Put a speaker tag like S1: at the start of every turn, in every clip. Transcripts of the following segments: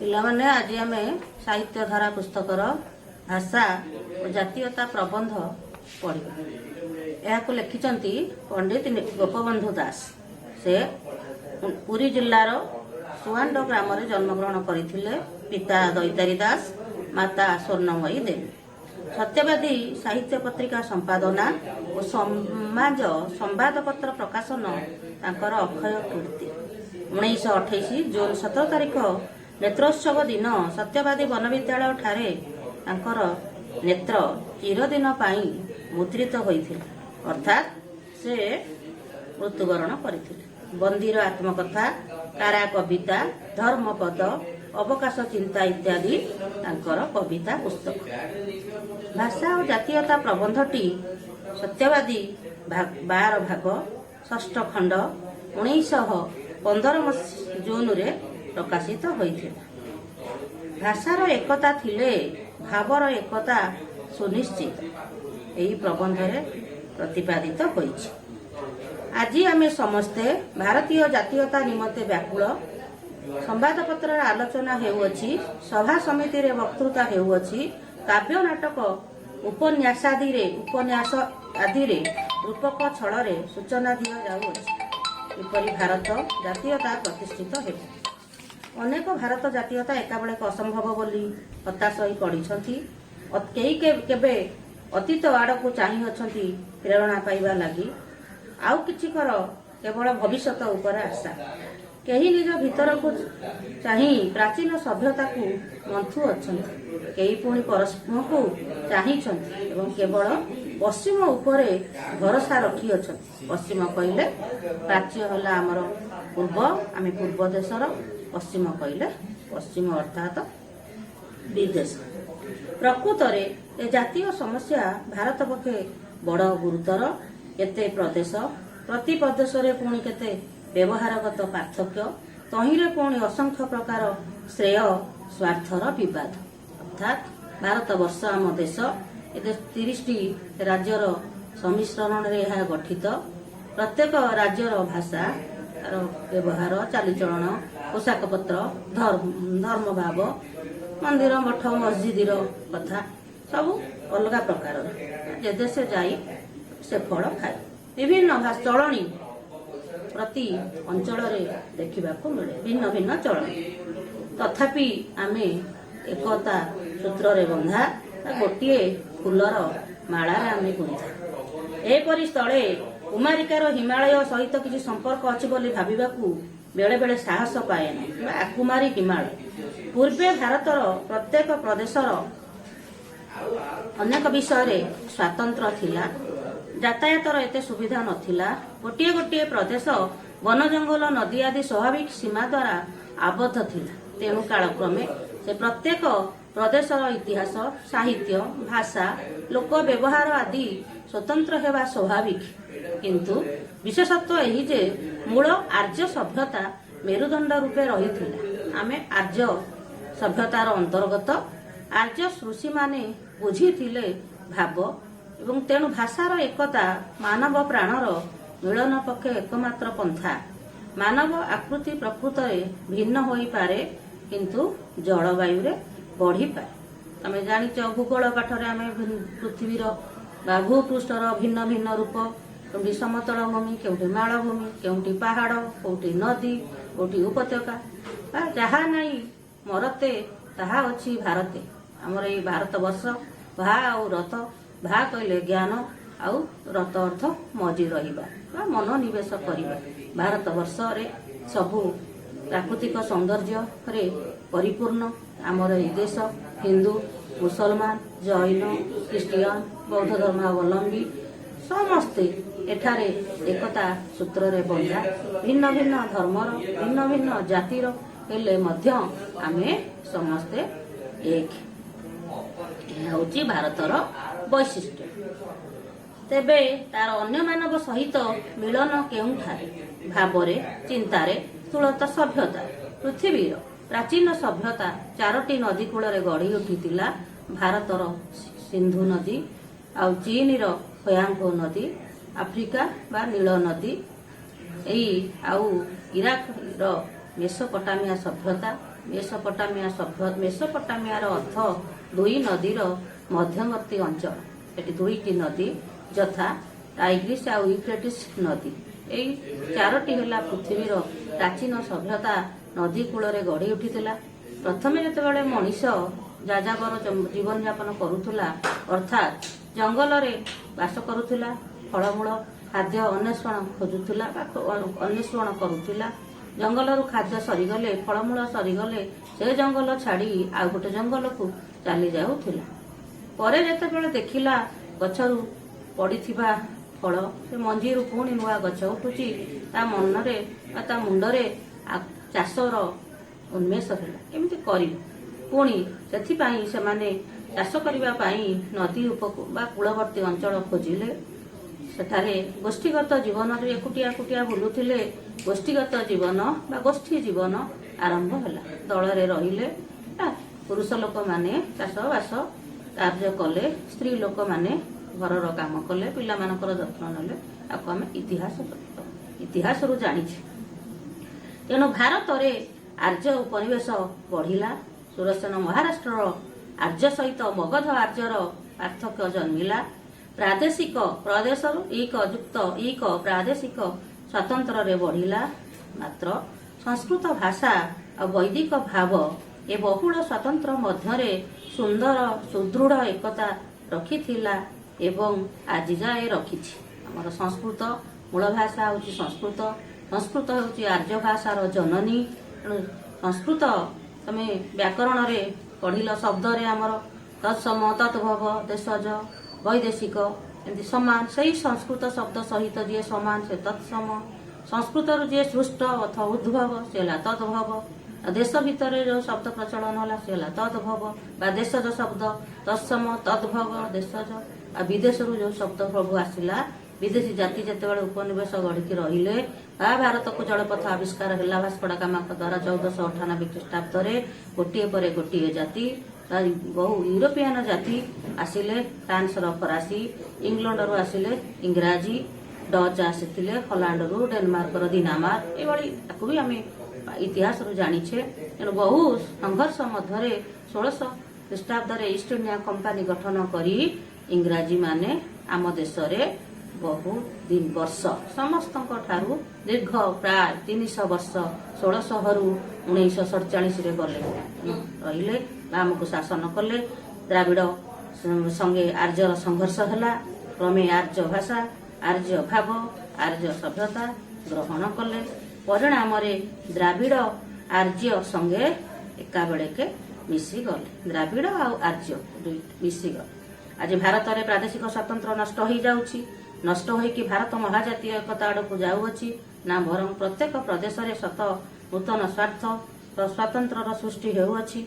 S1: ପିଲାମାନେ, ଆଜି ଆମେ ସାହିତ୍ୟ ଧାରା ପୁସ୍ତକର ଭାଷା ଓ ଜାତୀୟତା ପ୍ରବନ୍ଧ ପଢ଼ିବା। ଏହାକୁ ଲେଖିଛନ୍ତି ପଣ୍ଡିତ ଗୋପବନ୍ଧୁ ଦାସ। ସେ ପୁରୀ ଜିଲ୍ଲାର ସୁଆଣ୍ଡ ଗ୍ରାମରେ ଜନ୍ମଗ୍ରହଣ କରିଥିଲେ। ପିତା ଦୈତାରୀ ଦାସ, ମାତା ସ୍ୱର୍ଣ୍ଣମୟୀ ଦେବୀ। ସତ୍ୟବାଦୀ ସାହିତ୍ୟ ପତ୍ରିକା ସମ୍ପାଦନା ଓ ସମାଜ ସମ୍ବାଦପତ୍ର ପ୍ରକାଶନ ତାଙ୍କର ଅକ୍ଷୟ କୀର୍ତ୍ତି। 1928 ଜୁନ 17 ତାରିଖ ନେତ୍ରୋତ୍ସବ ଦିନ ସତ୍ୟବାଦୀ ବନବିଦ୍ୟାଳୟ ଠାରେ ତାଙ୍କର ନେତ୍ର ଚିରଦିନ ପାଇଁ ମୁଦ୍ରିତ ହୋଇଥିଲା, ଅର୍ଥାତ୍ ସେ ମୃତ୍ୟୁବରଣ କରିଥିଲେ। ବନ୍ଦୀର ଆତ୍ମକଥା, କାରା କବିତା, ଧର୍ମପଦ, ଅବକାଶ ଚିନ୍ତା ଇତ୍ୟାଦି ତାଙ୍କର କବିତା ପୁସ୍ତକ। ଭାଷା ଓ ଜାତୀୟତା ପ୍ରବନ୍ଧଟି ସତ୍ୟବାଦୀ 12 ଭାଗ, ଷଷ୍ଠ ଖଣ୍ଡ, 1915 ଜୁନରେ ପ୍ରକାଶିତ ହୋଇଥିଲା। ଭାଷାର ଏକତା ଥିଲେ ଭାବର ଏକତା ସୁନିଶ୍ଚିତ, ଏହି ପ୍ରବନ୍ଧରେ ପ୍ରତିପାଦିତ ହୋଇଛି। ଆଜି ଆମେ ସମସ୍ତେ ଭାରତୀୟ ଜାତୀୟତା ନିମନ୍ତେ ବ୍ୟାକୁଳ। ସମ୍ବାଦପତ୍ରରେ ଆଲୋଚନା ହେଉଅଛି, ସଭା ସମିତିରେ ବକ୍ତୃତା ହେଉଅଛି, କାବ୍ୟ, ନାଟକ, ଉପନ୍ୟାସ ଆଦିରେ ରୂପକ ଛଳରେ ସୂଚନା ଦିଆଯାଉଅଛି, କିପରି ଭାରତ ଜାତୀୟତା ପ୍ରତିଷ୍ଠିତ ହେବ। ଅନେକ ଭାରତ ଜାତୀୟତା ଏକାବେଳେକେ ଅସମ୍ଭବ ବୋଲି ହତାଶ ହୋଇ ପଡ଼ିଛନ୍ତି। କେହି କେବେ ଅତୀତ ଆଡ଼କୁ ଚାହିଁଅଛନ୍ତି ପ୍ରେରଣା ପାଇବା ଲାଗି। ଆଉ କିଛିଙ୍କର କେବଳ ଭବିଷ୍ୟତ ଉପରେ ଆଶା। କେହି ନିଜ ଭିତରକୁ ଚାହିଁ ପ୍ରାଚୀନ ସଭ୍ୟତାକୁ ମନ୍ଥୁ ଅଛନ୍ତି। କେହି ପୁଣି ପରସ୍ପରକୁ ଚାହିଁଛନ୍ତି ଏବଂ କେବଳ ପଶ୍ଚିମ ଉପରେ ଭରସା ରଖିଅଛନ୍ତି। ପଶ୍ଚିମ କହିଲେ, ପ୍ରାଚ୍ୟ ହେଲା ଆମର ପୂର୍ବ, ଆମେ ପୂର୍ବ ଦେଶର। ପଶ୍ଚିମ କହିଲେ ପଶ୍ଚିମ, ଅର୍ଥାତ ବିଦେଶ। ପ୍ରକୃତରେ ଏ ଜାତୀୟ ସମସ୍ୟା ଭାରତ ପକ୍ଷେ ବଡ଼ ଗୁରୁତର। କେତେ ପ୍ରଦେଶ, ପ୍ରତି ପ୍ରଦେଶରେ ପୁଣି କେତେ ବ୍ୟବହାରଗତ ପାର୍ଥକ୍ୟ, ତହିଁରେ ପୁଣି ଅସଂଖ୍ୟ ପ୍ରକାର ଶ୍ରେୟ ସ୍ୱାର୍ଥର ବିବାଦ। ଅର୍ଥାତ୍ ଭାରତବର୍ଷ ଆମ ଦେଶ, ଏ 30ଟି ରାଜ୍ୟର ସମ୍ମିଶ୍ରଣରେ ଏହା ଗଠିତ। ପ୍ରତ୍ୟେକ ରାଜ୍ୟର ଭାଷା, ତାର ବ୍ୟବହାର, ଚାଲିଚଳନ, ପୋଷାକପତ୍ର, ଧର୍ମଭାବ, ମନ୍ଦିର, ମଠ, ମସଜିଦର କଥା ସବୁ ଅଲଗା ପ୍ରକାରର। ଯେ ଦେଶେ ଯାଇ ସେ ଫଳ ଖାଏ। ବିଭିନ୍ନ ଚଳଣି ପ୍ରତି ଅଞ୍ଚଳରେ ଦେଖିବାକୁ ମିଳେ, ଭିନ୍ନ ଭିନ୍ନ ଚଳଣି। ତଥାପି ଆମେ ଏକତା ସୂତ୍ରରେ ବନ୍ଧା ବା ଗୋଟିଏ ଫୁଲର ମାଳାରେ ଆମେ ଗୁନ୍ଥା। ଏପରି ସ୍ଥଳେ କୁମାରିକାର ହିମାଳୟ ସହିତ କିଛି ସମ୍ପର୍କ ଅଛି ବୋଲି ଭାବିବାକୁ ବେଳେ ବେଳେ ସାହସ ପାଏ ନାହିଁ। ବା କୁମାରୀ ହିମାଳୟ। ପୂର୍ବେ ଭାରତର ପ୍ରତ୍ୟେକ ପ୍ରଦେଶର ଅନେକ ବିଷୟରେ ସ୍ୱାତନ୍ତ୍ର ଥିଲା। ଯାତାୟାତର ଏତେ ସୁବିଧା ନଥିଲା। ଗୋଟିଏ ଗୋଟିଏ ପ୍ରଦେଶ ବନ, ଜଙ୍ଗଲ, ନଦୀ ଆଦି ସ୍ୱାଭାବିକ ସୀମା ଦ୍ୱାରା ଆବଦ୍ଧ ଥିଲା। ତେଣୁ କାଳକ୍ରମେ ସେ ପ୍ରତ୍ୟେକ ପ୍ରଦେଶର ଇତିହାସ, ସାହିତ୍ୟ, ଭାଷା, ଲୋକ ବ୍ୟବହାର ଆଦି ସ୍ୱତନ୍ତ୍ର ହେବା ସ୍ୱାଭାବିକ। କିନ୍ତୁ ବିଶେଷତ୍ୱ ଏହି ଯେ ମୂଳ ଆର୍ଯ୍ୟ ସଭ୍ୟତା ମେରୁଦଣ୍ଡ ରୂପେ ରହିଥିଲା। ଆମେ ଆର୍ଯ୍ୟ ସଭ୍ୟତାର ଅନ୍ତର୍ଗତ। ଆର୍ଯ୍ୟ ଋଷିମାନେ ବୁଝିଥିଲେ ଭାବ ଏବଂ ତେଣୁ ଭାଷାର ଏକତା ମାନବ ପ୍ରାଣର ମିଳନ ପକ୍ଷେ ଏକମାତ୍ର ପନ୍ଥା। ମାନବ ଆକୃତି ପ୍ରକୃତରେ ଭିନ୍ନ ହୋଇପାରେ, କିନ୍ତୁ ଜଳବାୟୁରେ ବଢ଼ିପାରେ। ତମେ ଜାଣିଛ, ଭୂଗୋଳ ପାଠରେ ଆମେ ପୃଥିବୀର ବା ଭୂପୃଷ୍ଠର ଭିନ୍ନ ଭିନ୍ନ ରୂପ, କେଉଁଠି ସମତଳ ଭୂମି, କେଉଁଠି ମାଳଭୂମି, କେଉଁଠି ପାହାଡ଼, କେଉଁଠି ନଦୀ, କେଉଁଠି ଉପତ୍ୟକା। ବା ଯାହା ନାହିଁ ମରତେ, ତାହା ଅଛି ଭାରତେ। ଆମର ଏଇ ଭାରତ ବର୍ଷ ଭା ଆଉ ରତ। ଭା କହିଲେ ଜ୍ଞାନ ଆଉ ରତ ଅର୍ଥ ମଜି ରହିବା ବା ମନୋନିବେଶ କରିବା। ଭାରତ ବର୍ଷରେ ସବୁ ପ୍ରାକୃତିକ ସୌନ୍ଦର୍ଯ୍ୟରେ ପରିପୂର୍ଣ୍ଣ ଆମର ଏଇ ଦେଶ। ହିନ୍ଦୁ, ମୁସଲମାନ, ଜୈନ, ଖ୍ରୀଷ୍ଟିଆନ, ବୌଦ୍ଧ ଧର୍ମାବଲମ୍ବୀ ସମସ୍ତେ ଏଠାରେ ଏକତା ସୂତ୍ରରେ ବନ୍ଧା। ଭିନ୍ନ ଭିନ୍ନ ଧର୍ମର, ଭିନ୍ନ ଭିନ୍ନ ଜାତିର ହେଲେ ମଧ୍ୟ ଆମେ ସମସ୍ତେ ଏକ। ଏହା ହେଉଛି ଭାରତର ବୈଶିଷ୍ଟ୍ୟ। ତେବେ ତାର ଅନ୍ୟମାନଙ୍କ ସହିତ ମିଳନ କେଉଁଠାରେ? ଭାବରେ, ଚିନ୍ତାରେ, ସ୍ଥୂଳତଃ ସଭ୍ୟତାରେ। ପୃଥିବୀର ପ୍ରାଚୀନ ସଭ୍ୟତା ଚାରୋଟି ନଦୀ କୂଳରେ ଗଢ଼ି ଉଠିଥିଲା। ଭାରତର ସିନ୍ଧୁ ନଦୀ ଆଉ ଚୀନର ହ୍ୱାଙ୍ଗହୋ ନଦୀ, ଆଫ୍ରିକା ବା ନୀଳ ନଦୀ ଏଇ ଆଉ ଇରାକର ମେସୋପଟାମିଆ ସଭ୍ୟତା। ମେସୋପଟାମିଆ ସଭ୍ୟ, ମେସୋପଟାମିଆର ଅର୍ଥ ଦୁଇ ନଦୀର ମଧ୍ୟବର୍ତ୍ତୀ ଅଞ୍ଚଳ। ଏଠି ଦୁଇଟି ନଦୀ, ଯଥା ଟାଇଗ୍ରିସ୍ ଆଉ ୟୁଫ୍ରେଟିସ୍ ନଦୀ। ଏଇ ଚାରୋଟି ହେଲା ପୃଥିବୀର ପ୍ରାଚୀନ ସଭ୍ୟତା ନଦୀ କୂଳରେ ଗଢ଼ି ଉଠିଥିଲା। ପ୍ରଥମେ ଯେତେବେଳେ ମଣିଷ ଯାଯାବର ଜୀବନଯାପନ କରୁଥିଲା, ଅର୍ଥାତ୍ ଜଙ୍ଗଲରେ ବାସ କରୁଥିଲା, ଫଳମୂଳ ଖାଦ୍ୟ ଅନ୍ୱେଷଣ ଖୋଜୁଥିଲା ବା ଅନ୍ୱେଷଣ କରୁଥିଲା, ଜଙ୍ଗଲରୁ ଖାଦ୍ୟ ସରିଗଲେ, ଫଳମୂଳ ସରିଗଲେ, ସେ ଜଙ୍ଗଲ ଛାଡ଼ି ଆଉ ଗୋଟେ ଜଙ୍ଗଲକୁ ଚାଲି ଯାଉଥିଲା। ପରେ ଯେତେବେଳେ ଦେଖିଲା ଗଛରୁ ପଡ଼ିଥିବା ଫଳ, ସେ ମଞ୍ଜିରୁ ପୁଣି ନୂଆ ଗଛ ଉଠୁଛି, ତା ମନରେ ବା ତା ମୁଣ୍ଡରେ ଚାଷର ଉନ୍ମେଷ ହେଲା, କେମିତି କରିବୁ। ପୁଣି ସେଥିପାଇଁ ସେମାନେ ଚାଷ କରିବା ପାଇଁ ନଦୀ ଉପକୂଳ ବା କୂଳବର୍ତ୍ତୀ ଅଞ୍ଚଳ ଖୋଜିଲେ। ସେଠାରେ ଗୋଷ୍ଠୀଗତ ଜୀବନରେ ଏକୁଟିଆ ଏକୁଟିଆ ବୁଲୁଥିଲେ, ଗୋଷ୍ଠୀଗତ ଜୀବନ ବା ଗୋଷ୍ଠୀ ଜୀବନ ଆରମ୍ଭ ହେଲା। ଦଳରେ ରହିଲେ। ପୁରୁଷ ଲୋକମାନେ ଚାଷବାସ କାର୍ଯ୍ୟ କଲେ, ସ୍ତ୍ରୀ ଲୋକମାନେ ଘରର କାମ କଲେ, ପିଲାମାନଙ୍କର ଯତ୍ନ ନେଲେ। ତାକୁ ଆମେ ଇତିହାସରୁ ଜାଣିଛେ। ତେଣୁ ଭାରତରେ ଆର୍ଯ୍ୟ ଉପନିବେଶ ବଢ଼ିଲା। ସୁରସେନ ମହାରାଷ୍ଟ୍ରର ଆର୍ଯ୍ୟ ସହିତ ମଗଧ ଆର୍ଯ୍ୟର ପାର୍ଥକ୍ୟ ଜନ୍ମିଲା। ପ୍ରାଦେଶିକ ପ୍ରଦେଶରୁ ଇକ ଯୁକ୍ତ ଇକ ପ୍ରାଦେଶିକ ସ୍ୱାତନ୍ତ୍ରରେ ବଢ଼ିଲା। ମାତ୍ର ସଂସ୍କୃତ ଭାଷା ଆଉ ବୈଦିକ ଭାବ ଏ ବହୁଳ ସ୍ୱାତନ୍ତ୍ର ମଧ୍ୟରେ ସୁନ୍ଦର ସୁଦୃଢ଼ ଏକତା ରଖିଥିଲା ଏବଂ ଆଜି ଯାଏ ରଖିଛି। ଆମର ସଂସ୍କୃତ ମୂଳ ଭାଷା ହେଉଛି ସଂସ୍କୃତ। ସଂସ୍କୃତ ହେଉଛି ଆର୍ଯ୍ୟ ଭାଷାର ଜନନୀ। ତେଣୁ ସଂସ୍କୃତ ତମେ ବ୍ୟାକରଣରେ ପଢିଲ, ଶବ୍ଦରେ ଆମର ତତ୍ସମ, ତଦ୍ଭବ, ଦେଶଜ, ବୈଦେଶିକ ଏମିତି ସମାନ। ସେଇ ସଂସ୍କୃତ ଶବ୍ଦ ସହିତ ଯିଏ ସମାନ, ସେ ତତ୍ସମ। ସଂସ୍କୃତରୁ ଯିଏ ସୃଷ୍ଟ ଅଥବା ଉଦ୍ଭବ, ସେ ହେଲା ତଦ୍ଭବ। ଆଉ ଦେଶ ଭିତରେ ଯୋଉ ଶବ୍ଦ ପ୍ରଚଳନ ହେଲା, ସେ ହେଲା ତଦ୍ଭବ ବା ଦେଶଜ ଶବ୍ଦ। ତତ୍ସମ, ତଦ୍ଭବ, ଦେଶଜ। ଆଉ ବିଦେଶରୁ ଯୋଉ ଶବ୍ଦ ପ୍ରଭୁ ଆସିଲା, ବିଦେଶୀ ଜାତି ଯେତେବେଳେ ଉପନିବେଶ ଗଢିକି ରହିଲେ ବା ଭାରତକୁ ଜଳପଥ ଆବିଷ୍କାର ହେଲା ଭାସ୍କୋଡା ଗାମାଙ୍କ ଦ୍ୱାରା 1498 ଖ୍ରୀଷ୍ଟାବ୍ଦରେ, ଗୋଟିଏ ପରେ ଗୋଟିଏ ଜାତି ବା ବହୁ ୟୁରୋପିଆନ ଜାତି ଆସିଲେ। ଫ୍ରାନ୍ସର ଫରାସୀ, ଇଂଲଣ୍ଡରୁ ଆସିଲେ ଇଂରାଜୀ, ଡଚ୍ ଆସିଥିଲେ ହଲାଣ୍ଡରୁ, ଡେନମାର୍କର ଦିନାମାର୍କ, ଏଭଳି ତାକୁ ବି ଆମେ ଇତିହାସରୁ ଜାଣିଛେ। ତେଣୁ ବହୁ ସଂଘର୍ଷ ମଧ୍ୟରେ 1600 ଖ୍ରୀଷ୍ଟାବ୍ଦରେ ଇଷ୍ଟ ଇଣ୍ଡିଆ କମ୍ପାନୀ ଗଠନ କରି ଇଂରାଜୀ ମାନେ ଆମ ଦେଶରେ ବହୁ ଦିନ ବର୍ଷ, ସମସ୍ତଙ୍କ ଠାରୁ ଦୀର୍ଘ ପ୍ରାୟ 300 ବର୍ଷ, 1600ରୁ 1947ରେ ଗଲେ, ରହିଲେ ବା ଆମକୁ ଶାସନ କଲେ। ଦ୍ରାବିଡ଼ ସଙ୍ଗେ ଆର୍ଯ୍ୟର ସଂଘର୍ଷ ହେଲା। କ୍ରମେ ଆର୍ଯ୍ୟ ଭାଷା, ଆର୍ଯ୍ୟ ଭାବ, ଆର୍ଯ୍ୟ ସଭ୍ୟତା ଗ୍ରହଣ କଲେ। ପରିଣାମରେ ଦ୍ରାବିଡ଼ ଆର୍ଯ୍ୟ ସଙ୍ଗେ ଏକାବେଳେକେ ମିଶିଗଲେ। ଦ୍ରାବିଡ଼ ଆଉ ଆର୍ଯ୍ୟ ଦୁଇ ମିଶିଗଲେ। ଆଜି ଭାରତରେ ପ୍ରାଦେଶିକ ସ୍ୱାତନ୍ତ୍ର ନଷ୍ଟ ହୋଇଯାଉଛି। ନଷ୍ଟ ହୋଇକି ଭାରତ ମହାଜାତୀୟ ଏକତା ଆଡ଼କୁ ଯାଉଅଛି ନା ବରଂ ପ୍ରତ୍ୟେକ ପ୍ରଦେଶରେ ଶତ ନୂତନ ସ୍ୱାର୍ଥ ସ୍ୱାତନ୍ତ୍ରର ସୃଷ୍ଟି ହେଉଅଛି।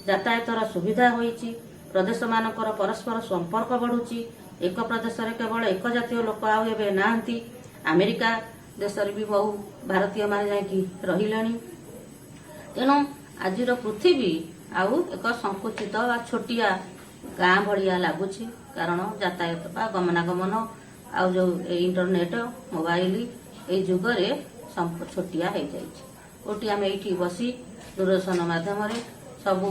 S1: ଯାତାୟାତର ସୁବିଧା ହୋଇଛି। ପ୍ରଦେଶମାନଙ୍କର ପରସ୍ପର ସମ୍ପର୍କ ବଢୁଛି। ଏକ ପ୍ରଦେଶରେ କେବଳ ଏକ ଜାତୀୟ ଲୋକ ଆଉ ଏବେ ନାହାନ୍ତି। ଆମେରିକା ଦେଶରେ ବି ବହୁ ଭାରତୀୟମାନେ ଯାଇକି ରହିଲେଣି। ତେଣୁ ଆଜିର ପୃଥିବୀ ଆଉ ଏକ ସଂକୁଚିତ ବା ଛୋଟିଆ ଗାଁ ଭଳିଆ ଲାଗୁଛି। କାରଣ ଯାତାୟାତ ବା ଗମନାଗମନ ଆଉ ଯୋଉ ଏଇ ଇଣ୍ଟରନେଟ, ମୋବାଇଲ, ଏଇ ଯୁଗରେ ଛୋଟିଆ ହେଇଯାଇଛି। କୋଉଠି ଆମେ ଏଇଠି ବସି ଦୂରଦର୍ଶନ ମାଧ୍ୟମରେ ସବୁ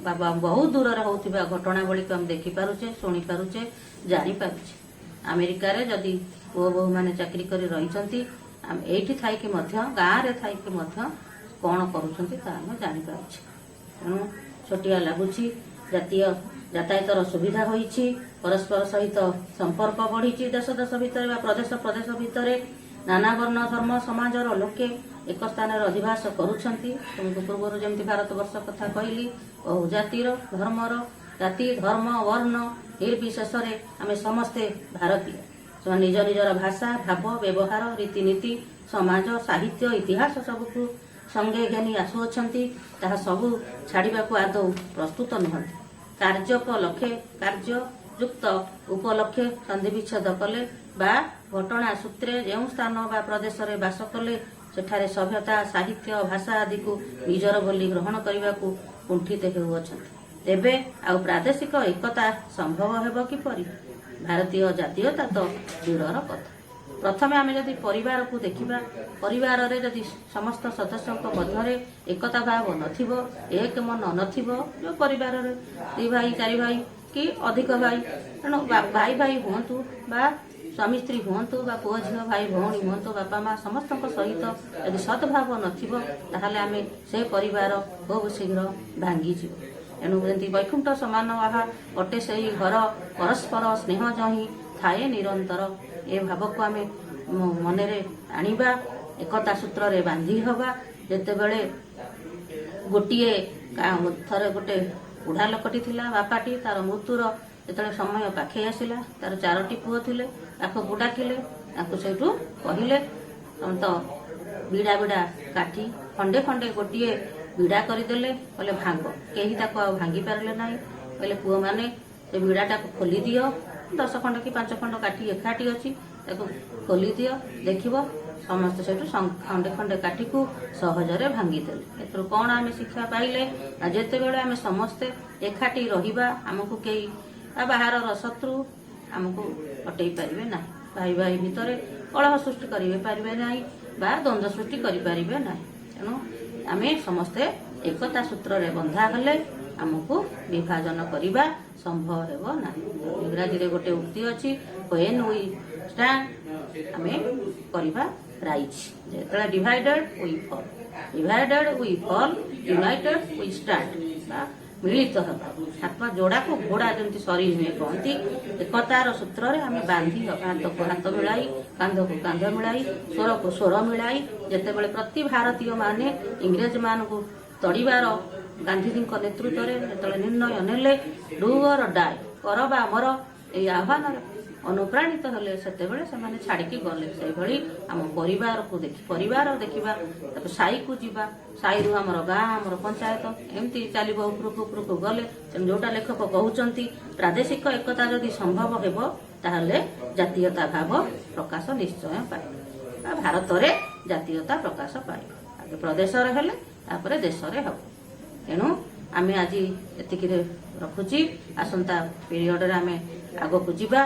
S1: ବା ବହୁ ଦୂରରେ ହଉଥିବା ଘଟଣାବଳୀକୁ ଆମେ ଦେଖିପାରୁଛେ, ଶୁଣିପାରୁଛେ, ଜାଣିପାରୁଛେ। ଆମେରିକାରେ ଯଦି ପୁଅ ବୋହୂମାନେ ଚାକିରି କରି ରହିଛନ୍ତି, ଆମେ ଏଇଠି ଥାଇକି ମଧ୍ୟ, ଗାଁରେ ଥାଇକି ମଧ୍ୟ କଣ କରୁଛନ୍ତି, ତାହା ଆମେ ଜାଣିପାରୁଛେ। ତେଣୁ ଛୋଟିଆ ଲାଗୁଛି। ଜାତୀୟ ଯାତାୟାତର ସୁବିଧା ହୋଇଛି, ପରସ୍ପର ସହିତ ସମ୍ପର୍କ ବଢିଛି। ଦେଶ ଦେଶ ଭିତରେ ବା ପ୍ରଦେଶ ପ୍ରଦେଶ ଭିତରେ ନାନା ବର୍ଣ୍ଣ, ଧର୍ମ, ସମାଜର ଲୋକେ ଏକ ସ୍ଥାନରେ ଅଧିବାସ କରୁଛନ୍ତି। ତୁମକୁ ପୂର୍ବରୁ ଯେମିତି ଭାରତ ବର୍ଷ କଥା କହିଲି, ବହୁ ଜାତିର, ଧର୍ମର, ଜାତି, ଧର୍ମ, ବର୍ଣ୍ଣ ନିର୍ବିଶେଷରେ ଆମେ ସମସ୍ତେ ଭାରତୀୟ। ସେମାନେ ନିଜ ନିଜର ଭାଷା, ଭାବ, ବ୍ୟବହାର, ରୀତିନୀତି, ସମାଜ, ସାହିତ୍ୟ, ଇତିହାସ ସବୁକୁ ସଙ୍ଗେ ଘେନି ଆସୁଅଛନ୍ତି। ତାହା ସବୁ ଛାଡ଼ିବାକୁ ଆଦୌ ପ୍ରସ୍ତୁତ ନୁହନ୍ତି। କାର୍ଯ୍ୟୋପଲକ୍ଷେ, କାର୍ଯ୍ୟ ଯୁକ୍ତ ଉପଲକ୍ଷେ ସନ୍ଧି ବିଚ୍ଛେଦ କଲେ ବା ଘଟଣା ସୂତ୍ରେ ଯେଉଁ ସ୍ଥାନ ବା ପ୍ରଦେଶରେ ବାସ କଲେ, ସେଠାରେ ସଭ୍ୟତା, ସାହିତ୍ୟ, ଭାଷା ଆଦିକୁ ନିଜର ବୋଲି ଗ୍ରହଣ କରିବାକୁ କୁଣ୍ଠିତ ହେଉଅଛନ୍ତି। ତେବେ ଆଉ ପ୍ରାଦେଶିକ ଏକତା ସମ୍ଭବ ହେବ କିପରି? ଭାରତୀୟ ଜାତୀୟତା ତ ଦୂରର କଥା। ପ୍ରଥମେ ଆମେ ଯଦି ପରିବାରକୁ ଦେଖିବା, ପରିବାରରେ ଯଦି ସମସ୍ତ ସଦସ୍ୟଙ୍କ ମଧ୍ୟରେ ଏକତା ଭାବ ନଥିବ, ଏକ ମନ ନଥିବ, ଯେଉଁ ପରିବାରରେ ଦି ଭାଇ, ଚାରି ଭାଇ କି ଅଧିକ ଭାଇ, ତେଣୁ ଭାଇ ଭାଇ ହୁଅନ୍ତୁ ବା ସ୍ୱାମୀ ସ୍ତ୍ରୀ ହୁଅନ୍ତୁ ବା ପୁଅ ଝିଅ, ଭାଇ ଭଉଣୀ ହୁଅନ୍ତୁ, ବାପା ମା ସମସ୍ତଙ୍କ ସହିତ ଯଦି ସଦ୍ଭାବ ନଥିବ, ତାହେଲେ ଆମେ ସେ ପରିବାର ଖୁବ୍ ଶୀଘ୍ର ଭାଙ୍ଗିଯିବ। ଏଣୁ ଯେମିତି ବୈକୁଣ୍ଠ ସମାନ ଆହା ଅଟେ ସେଇ ଘର, ପରସ୍ପର ସ୍ନେହ ଯହିଁ ଥାଏ ନିରନ୍ତର। ଏ ଭାବକୁ ଆମେ ମନରେ ଆଣିବା, ଏକତା ସୂତ୍ରରେ ବାନ୍ଧି ହବା। ଯେତେବେଳେ ଗୋଟିଏ ଥରେ ଗୋଟେ ବୁଢା ଲୋକଟି ଥିଲା, ବାପାଟି, ତାର ମୃତ୍ୟୁର ଯେତେବେଳେ ସମୟ ପାଖେଇ ଆସିଲା, ତାର ଚାରୋଟି ପୁଅ ଥିଲେ, ପାଖକୁ ଡାକିଲେ। ତାଙ୍କୁ ସେଇଠୁ କହିଲେ, ତମେ ତ ବିଡ଼ା ବିଡ଼ା କାଠି ଖଣ୍ଡେ ଖଣ୍ଡେ ଗୋଟିଏ ବିଡ଼ା କରିଦେଲେ। କହିଲେ, ଭାଙ୍ଗ। କେହି ତାକୁ ଆଉ ଭାଙ୍ଗି ପାରିଲେ ନାହିଁ। କହିଲେ, ପୁଅମାନେ, ସେ ବିଡ଼ାଟାକୁ ଖୋଲି ଦିଅ। 10 ଖଣ୍ଡ କି 5 ଖଣ୍ଡ କାଠି ଏକାଠି ଅଛି, ତାକୁ ଖୋଲି ଦିଅ, ଦେଖିବ। ସମସ୍ତେ ସେଇଠୁ ଖଣ୍ଡେ ଖଣ୍ଡେ କାଠିକୁ ସହଜରେ ଭାଙ୍ଗିଦେଲେ। ଏଥିରୁ କଣ ଆମେ ଶିକ୍ଷା ପାଇଲେ ନା, ଯେତେବେଳେ ଆମେ ସମସ୍ତେ ଏକାଠି ରହିବା, ଆମକୁ କେହି ବା ବାହାରର ଶତ୍ରୁ ଆମକୁ ହଟେଇ ପାରିବେ ନାହିଁ। ଭାଇ ଭାଇ ଭିତରେ କଳହ ସୃଷ୍ଟି କରିବେ ପାରିବେ ନାହିଁ ବା ଦ୍ୱନ୍ଦ୍ୱ ସୃଷ୍ଟି କରିପାରିବେ ନାହିଁ। ତେଣୁ ଆମେ ସମସ୍ତେ ଏକତା ସୂତ୍ରରେ ବନ୍ଧା ହେଲେ ଆମକୁ ବିଭାଜନ କରିବା ସମ୍ଭବ ହେବ ନାହିଁ। ଇଂରାଜୀରେ ଗୋଟେ ଉକ୍ତି ଅଛି, when we stand, ଆମେ କରିବା ରାଇଜ୍। ଯେତେବେଳେ divided we fall, divided we fall, united we stand ବା ମିଳିତ ହେବା। ହାତ ଯୋଡାକୁ ଘୋଡା ଯେମିତି ସରି ନୁହେଁ କହନ୍ତି, ଏକତାର ସୂତ୍ରରେ ଆମେ ବାନ୍ଧି ହେବା। ହାତକୁ ହାତ ମିଳାଇ, କାନ୍ଧକୁ କାନ୍ଧ ମିଳାଇ, ସ୍ୱରକୁ ସ୍ୱର ମିଳାଇ ଯେତେବେଳେ ପ୍ରତି ଭାରତୀୟ ମାନେ ଇଂରେଜ ମାନଙ୍କୁ ତଡ଼ିବାର ଗାନ୍ଧିଜୀଙ୍କ ନେତୃତ୍ୱରେ ଯେତେବେଳେ ନିର୍ଣ୍ଣୟ ନେଲେ, ଡୁ ଅର ଡାଏ, କର ବା ମର, ଏଇ ଆହ୍ୱାନରେ ଅନୁପ୍ରାଣିତ ହେଲେ, ସେତେବେଳେ ସେମାନେ ଛାଡ଼ିକି ଗଲେ। ସେଇଭଳି ଆମ ପରିବାରକୁ ଦେଖି, ପରିବାର ଦେଖିବା, ତାପରେ ସାହିକୁ ଯିବା, ସାହିରୁ ଆମର ଗାଁ, ଆମର ପଞ୍ଚାୟତ, ଏମିତି ଚାଲିବ ଉପରକୁ ଉପରକୁ ଗଲେ। ତେଣୁ ଯୋଉଟା ଲେଖକ କହୁଛନ୍ତି, ପ୍ରାଦେଶିକ ଏକତା ଯଦି ସମ୍ଭବ ହେବ, ତାହେଲେ ଜାତୀୟତା ଭାବ ପ୍ରକାଶ ନିଶ୍ଚୟ ପାଇବ ବା ଭାରତରେ ଜାତୀୟତା ପ୍ରକାଶ ପାଇବ। ଆଗେ ପ୍ରଦେଶରେ ହେଲେ ତାପରେ ଦେଶରେ ହେବ। ତେଣୁ ଆମେ ଆଜି ଏତିକିରେ ରଖୁଛି। ଆସନ୍ତା ପିରିୟଡରେ ଆମେ ଆଗକୁ ଯିବା।